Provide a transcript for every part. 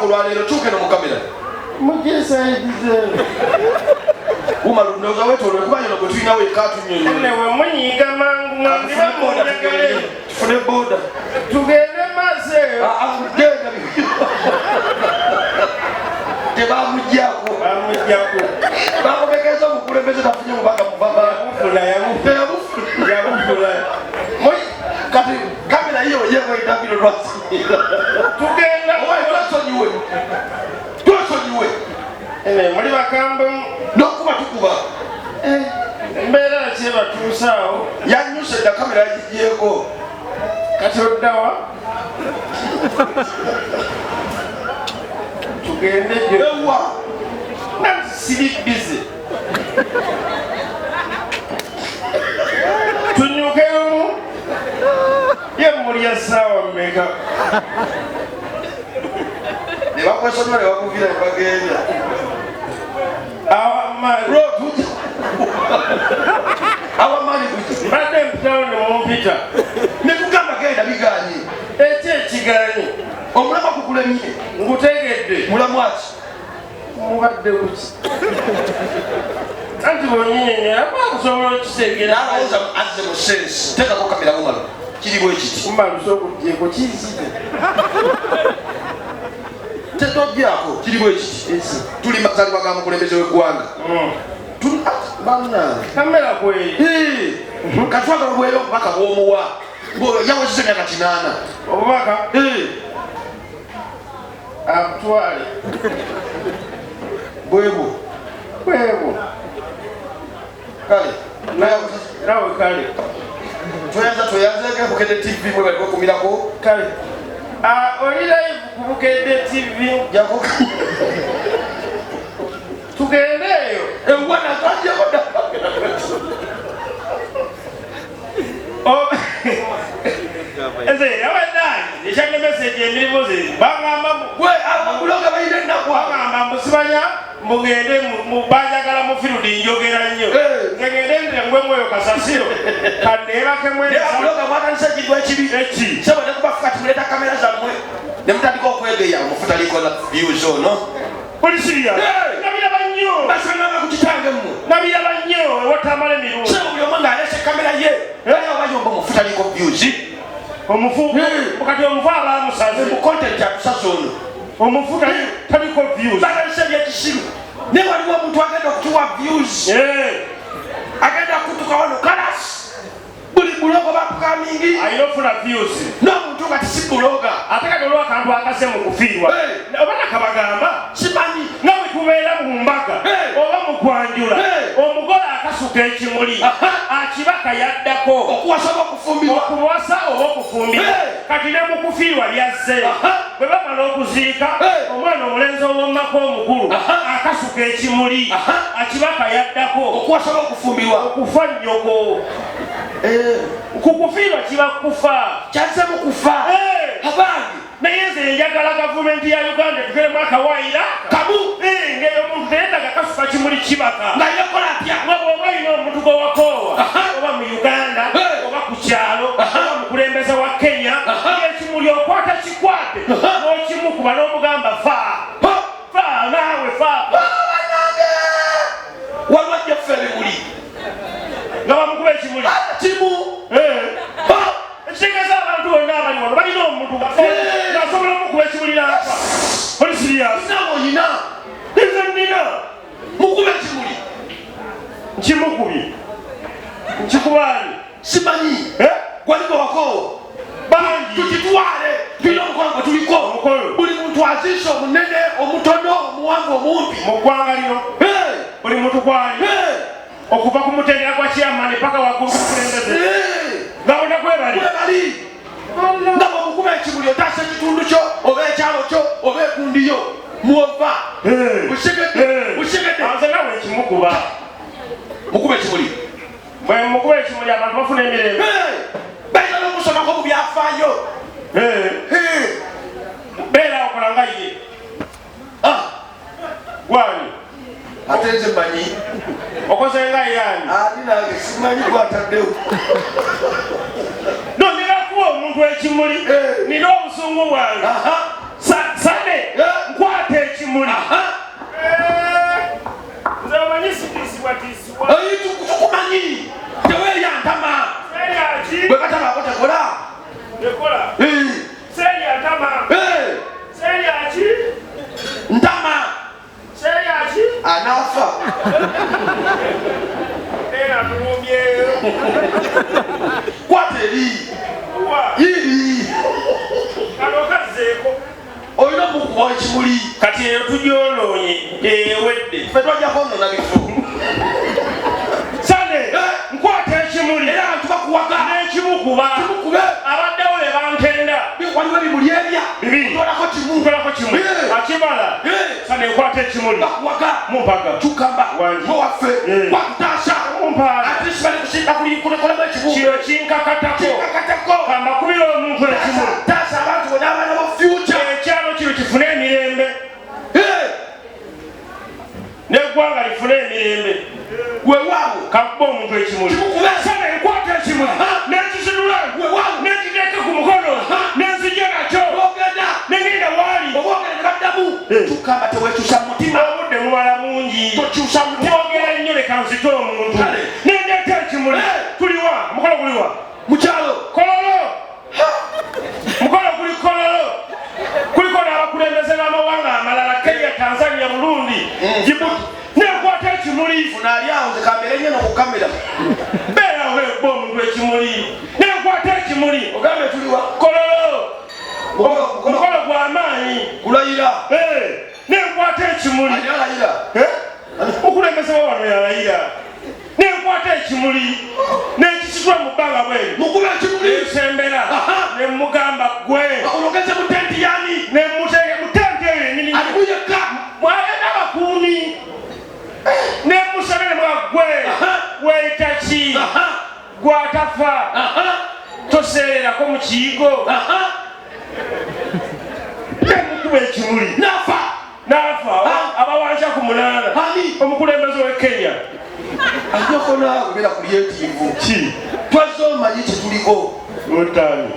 Olunaku olwaleero tuuke no mu kamera. Mugisaidize. Umaru, ndowooza weetoolole kuba yono gwe tulinawo yekka atunyonyola. Ne we munyiiga mangu mwandiba munjagale. Tufune boda. Tugende maaso eyo. Ah, ah, genda. Tebamuggyako. Bamuggyako. Bamutegeeza omukulembeze tafunye mubaka mubaka. Yamufuna, yamufuna. Yamufuna. Kati kamera yiyo yekweyitambiro lwasiira. Tugenda. Owaye twesonyiwe. Twesonyiwe. Ene muli bakambwe. N'okuba tukuba. Embeera ki ebatuusa awo? Yanyuse dda kamera yagigyeko. Kati oddawa? Tugende gyo. Ewa. Nanti siri busy. Tunyuke lumu. Ye mulya ssaawa mmeka? Ne bakwesonyiwa ne bakuviira ne bagenda. Awamaanyi. Bro, tujja. Awamaanyi kujja. Mbadde mpitawo ne mumpita. Ne tugamba genda bigaanye. Eki ekigaanyi? Omulamwa gukulemye. Ngutegedde. Mulamwa ki? Mubadde kuki? Anti bw'onyinyonyola kuba nsobola okitegeera. N'alowooza azze mu sensi. Teekako kamera Umaru. Kiri bwe kiti. Umaru sooka oggyeeko kizire. Tetoggyako kiri bwe kiti. Tuli mazaalibwa ga mukulembeze w'eggwanga. Bannange. Kamera kweri. Kati twagala obuweeyo obubaka bw'omuwa. Yawezezza emyaka 8. Obubaka? Akutwale. Bwebwo. Bwebwo. Kale. Nawe kale. Tweyanza tweyanzeeko Bukedde TV mwe bali kwekumirako. Kale. Oli live ku Bukedde TV. Jako. Tugende eyo. Ewa natwajjeko dda. Eze abadde ekyange message emirimu ze bangamba gwe ababuloga balina ennaku. Bangamba mbu simanya mugende banjagala mu field njogera nnyo. Nze ngende nze ngwe mwoyo kasasiro. Kanneebake mwene. Naye ababuloga mwatandise ekintu ekibi. Eki. Sebo ne kubafuka ati muleeta kamera zammwe. Ne mutandika okwegeya omufu taliko na views ono. Oli serious? Nabiraba nnyo. Basanganga ku kitange mmwe. Nabiraba nnyo ewatamala emirundi. Sebo buli omu ng'aleese kamera ye. Bali awo bayomba omufu taliko views. Omufu, kati omufu aba amusaze. Mu content akusasa ono. Omufu taliko views. Batandise ebyekisiru. Naye waliwo omuntu agenda okutuwa views. Agenda kutuka wano kalas. Buli bulogo bapukamingi. Alina okufuna views. N'omuntu nga tisi buloga. Ate kati olwo akantu akase mu kufiirwa. Oba nakabagamba. Simanyi. Nga bwe tubeera mu mbaga. Oba mu kwanjula. Omugole akasuka ekimuli. Akibaka yaddako. Okuwasa oba okufumbirwa. Okuwasa oba okufumbirwa. Kati ne mu kufiirwa byazze. Bwe bamala okuziika, omwana omulenzi ow'omumaka omukulu akasuka ekimuli. Akibaka yaddako. Okuwasa oba okufumbirwa. Okufa nnyoko. Ku kufiirwa kiba kufa. Kyazzemu kufa. Abange. Naye nze njagala gavumenti ya Uganda etugeremu akawaayiro kamu. Ng'eyo omuntu teyetaaga kasuka kimuli kibaka. Nga yekola atya? Nga bw'oba olina omuntu gwe wakoowa, oba mu Uganda, oba ku kyalo, oba mukulembeze wa Kenya, ng'ekimuli okwata kikwate, n'okimukuba n'omugamba fa. Fa, naawe fa. Bannange! Waliwo ajja ffe ebimuli. Nga bamukuba ekimuli. Kimu. Ekitegeeza abantu bonna abali wano balina omuntu ng'asobola omukuba ekimuli n'afa. Oli serious? Naawe olina. Nze nnina. Mukuba ekimuli. Nkimukubye. Nkikubaani? Simanyi. Gwaliko wakoowa. Bangi. Tukitwale. Tulina omukolo gwe tuliko. Omukolo. Buli muntu aziise omunene, omutono, omuwanvu, omumpi. Mu ggwanga lino. Buli muntu kwali. Okuva ku mutendera gwa chairman paka waggulu ku mukulembeze. Nga bonna kwe bali. Kwe bali. Nga bw'omukuba ekimuli otaasa ekitundu kyo oba ekyalo kyo oba ekundi yo mwova. Busigedde. Busigedde. Nze nawe nkimukuba. Mukuba ekimuli. Bwe mukuba ekimuli abantu bafuna emirembe. Balina n'okusomako mu byafaayo. Beera okola nga ye. Gwani? Ate nze mmanyi. Okoze nga ye ani? Ani nange simanyi gw'ataddewo. No, nina kuwa omuntu ekimuli. Nina obusungu bwange. Sane, nkwata Ntama. Anafa. Kwata eri. Iri. Olina okukuba ekimuli. Kati eyo tugyonoonye ewedde. Ffe twajja kwonoona bifo. Sande nkwata ekimuli. Era abantu bakuwaga. N'ekimukuba. Kimukube. Abaddewo ne bantenda. Waliwo ebimuli ebya. Bibiri. Tolako kimu. Ntolako kimu. Akibala. Sande nkwata ekimuli. Bakuwaga. Mumpaga. Kyukamba. Wangi. Gwe waffe. Gwakutaasa. Mumpaga. Ate sibali kusinda kulekolamu ekibumbe. Kino kinkakatako. Kinkakatako. Kambakubira omuntu ekimuli. Taasa abantu bo n'abaana bo future. Ekyalo kino kifune emirembe. N'eggwanga lifune emirembe. Weewaawo. Kakuba omuntu ekimuli. Kimukube. Sande nkwata ekimuli. N'ekisitula. Weewaawo. N'ekiteeka ku mukono. N'enzija nakyo. Ogenda. Nengenda waali. Oba ogenda ne baddamu. Kyukamba teweekyusa mu mutima. Obudde bumala bungi. Tokyusa mu mutima. Twogera nnyo leka nzite omuntu. Kale. Nendeeta ekimuli. Tuliwa? Mukolo guliwa? Mu kyalo. Kololo. Mukolo guli Kololo. Kuliko n'abakulembeze b'amawanga amalala Kenya, Tanzania, Burundi, Djibouti. Nenkwata ekimuli. Funo ali awo nze kambeere nnyo n'okukamera. Beera weekuba omuntu ekimuli. Nenkwata ekimuli. Ogambe tuliwa? Kololo. Mukolo Mukolo gw'amaanyi. Gulayira. Nenkwata ekimuli. Ani alayira? Omukulembeze wa wano yalayira. Nenkwata ekimuli. Nenkisitula mu bbanga bweri. Mukube ekimuli. Nensembera. Ne mugamba gwe. Ologeze mu tenti yani. Ne muteeke mu tenti eyo yennyini. Alimu yekka. Mwalina abakuumi. Ne musaba ne mugamba gwe. Weeyita ki? Gwe atafa. Toseererako mu kiyigo. Ne mukuba ekimuli. N'afa. N'afa. Abawanja ku 8. Ani? Omukulembeze w'e Kenya. Ajjako naawe beera creative. Ki? Twazze omanyi kye tuliko. Otaani.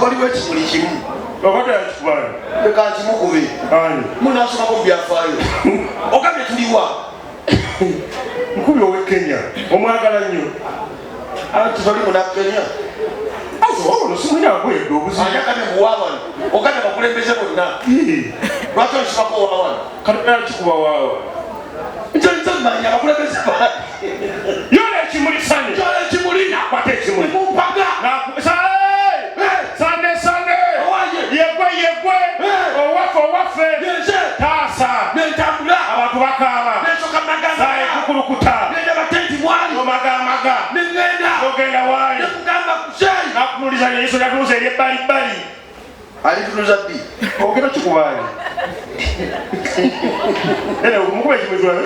Waliwo ekimuli kimu. Okwata yakikubani. Leka nkimukube. Ani? Munaasomako mu byafaayo. Ogambye tuliwa? Nkubi ow'e Kenya. Omwagala nnyo. Anti toli muna Kenya. Ono simulina akwedde obuzibu. Ani agambye mbu wa wano? Ogambye abakulembeze bonna. Lwaki onsibako wa wano? Katonda yakikuba waawa. Nze mmanyi abakulembeze bange. Yola ekimuli Sande. Yola ekimuli. Nakwata ekimuli. Mumpaga. Sande Sande. Owaye. Yegwe yegwe. Owaffe owaffe. Yenze. Taasa. Nentambula. Abantu bakaaba. Nensoka magamba. Saaye kukulukuta. Nenda batenti mwali. Omagamaga. Nengenda. Ogenda waali. Nekugamba kuzeeyi. Nakutunuliza eriiso lyatunuza ery'ebbalibbali. Alitunuza ddi? Ogenda kikubaani. Ere omukuba ekimuli tulabe.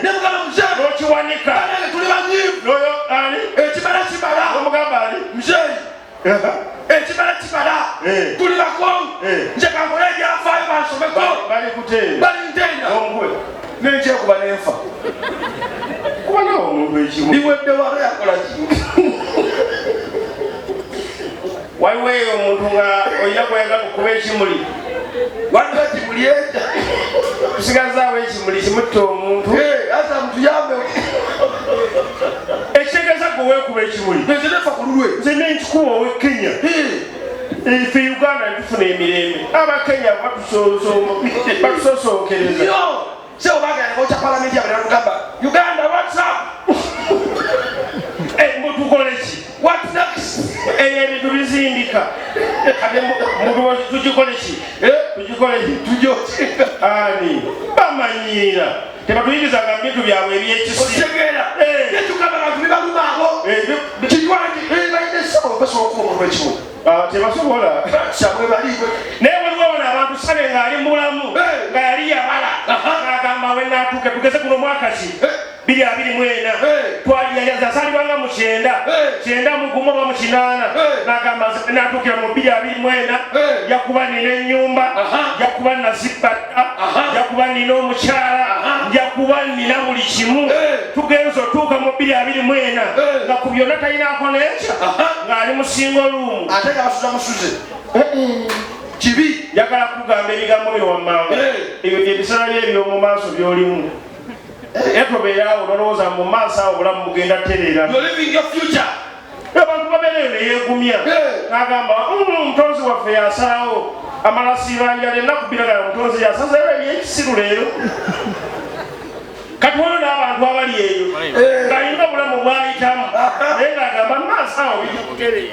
Nemugamba muzeeyi. N'okiwanika. Banange tuli banyiivu. N'oyo ani? Ekimala kimala. Omugamba ani? Muzeeyi. Ekimala kimala. Tuli bakongu. Nze kankole ebyafaayo bansomeko. Bali kuteera. Bali nteera. Omukube. Nenkyekuba nenfa. Kuba nawe omuntu ekimuli. Biwedde waba yakola ki? Waliwo eyo omuntu nga olina kweyagala okuba ekimuli. Waliwo ekimuli ekyo. Tusigazaawo ekimuli kimutta omuntu. Asa mutuyambe. Ekitegeeza gwe weekuba ekimuli. Nze nefa ku lulwe. Nze ne nkikuba ow'e Kenya. Ffe Uganda ne tufuna emirembe. Abakenya batusosookereza. Yo! Sebo baagala ne bookya palamenti yabwe ne bagamba, Uganda, what's up? Mbu tukole ki? What next? Ebintu bizindika. Kati mbu tugikole ki? Tugikole ki? Tugyokyeka. Ani? Bamanyiira. Tebatuyigizanga mu bintu byabwe eby'ekisi. Okitegeera? Nekyukamba abantu bibaluma abo. Kinywangi, balina essabo basobola okuba omuntu ekimuli. Tebasobola. Kyabwe bali. Naye waliwo wano abantu Sale ng'ali mulamu, nga yali yabala. N'agamba we naatuuka tugeze kuno mwaka ki? 2024. Twali yali azaalibwanga mu 90. 91 oba mu 8. N'agamba nze naatuukira mu 2024. Nja kuba nina ennyumba, nja kuba nazibba dda, nja kuba nina omukyala, nja kuba nina buli kimu. Tugenze otuuka mu 2024. Nga ku byonna talinaako n'ekyo, ng'ali mu single room. Ate nga basuza musuze. Kibi. Njagala kugamba ebigambo byo wammanga. Ebyo bye biseera bye eby'omu maaso by'olimu. Era tobeera awo n'olowooza mu maaso awo obulamu bugenda tereera. You're living your future. Abantu babeera eyo ne yeegumya. N'agamba, omutonzi waffe yasalawo. Amala siibanja ennaku bbiri nga omutonzi yasazeewo ebyekisiru leero. Kati waliwo n'abantu abali eyo ng'alina obulamu bw'ayitamu naye ng'agamba maaso awo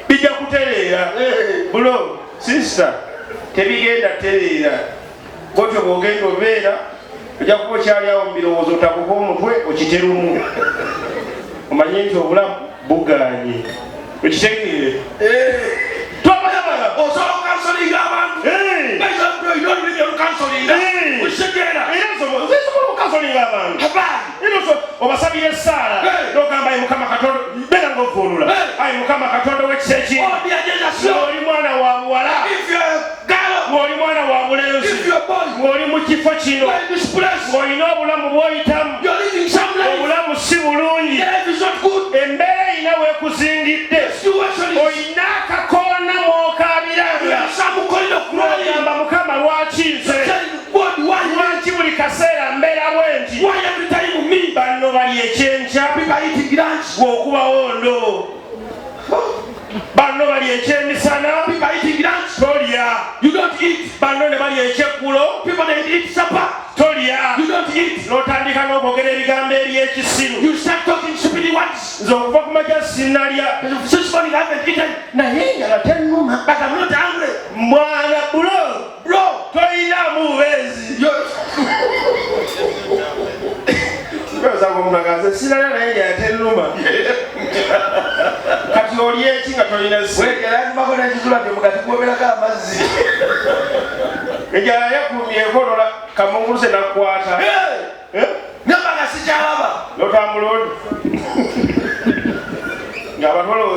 bijja kutereera. Bro, sister, tebigenda tereera. Bwotyo bw'ogenda obeera ojja kuba okyali awo mu birowoozo, otabuka omutwe okiterumu, omanye nti obulamu bugaanye, okitegeere. Osobola okucounselinga abantu. Olina olulimi olucounselinga, okitegeera? Era nsobola okucounselinga abantu. Abaani. Era obasabira essaala n'ogamba, "Ayi Mukama Katonda," beera ng'ovvuunula, "Ayi Mukama Katonda w'ekisa ekingi." Oh, dear Jesus, Lord. Ng'oli mwana wa buwala, If you're a girl, ng'oli mwana wa bulenzi, if you're a boy, ng'oli mu kifo kino, you are in this place, ng'olina obulamu bw'oyitamu, you're living some life. obulamu si bulungi, The life is not good. Embeera erina weekuzingidde, Situation is olina akakoona mw'okaabiranga, some corridor crying. ogamba, "Mukama, lwaki nze? Telling God, why me? Lwaki buli kaseera mbeera bwe nti?" Why every time me? Banno bali ekyenkya, People are eating lunch. bw'okubawo ndo banno bali ekyemisana, People are eating lunch. Tolya. You don't eat. Banno ne bali ekyeggulo, People, they eat supper. Tolya. You don't eat. N'otandika n'okwogera ebigambo ebyekisiru. You start talking stupid words. Nze okuva ku makya sinnalya, Since morning I haven't eaten, naye enjala tennuma. But I'm not hungry. Mwana, bro, Bro, toyinamu bubeezi. You Omuntu nze sinalya naye enjala tennuma. Kati oli eki nga tolina ssente? Wegeranyumako nekizula nti omugati gwomerako amazzi. Enjala yakumyeko olola kamunguluse nakwata. Hey! Eh? Ngamba nga sikyalaba. Notambula oli ng'abantu balowooza.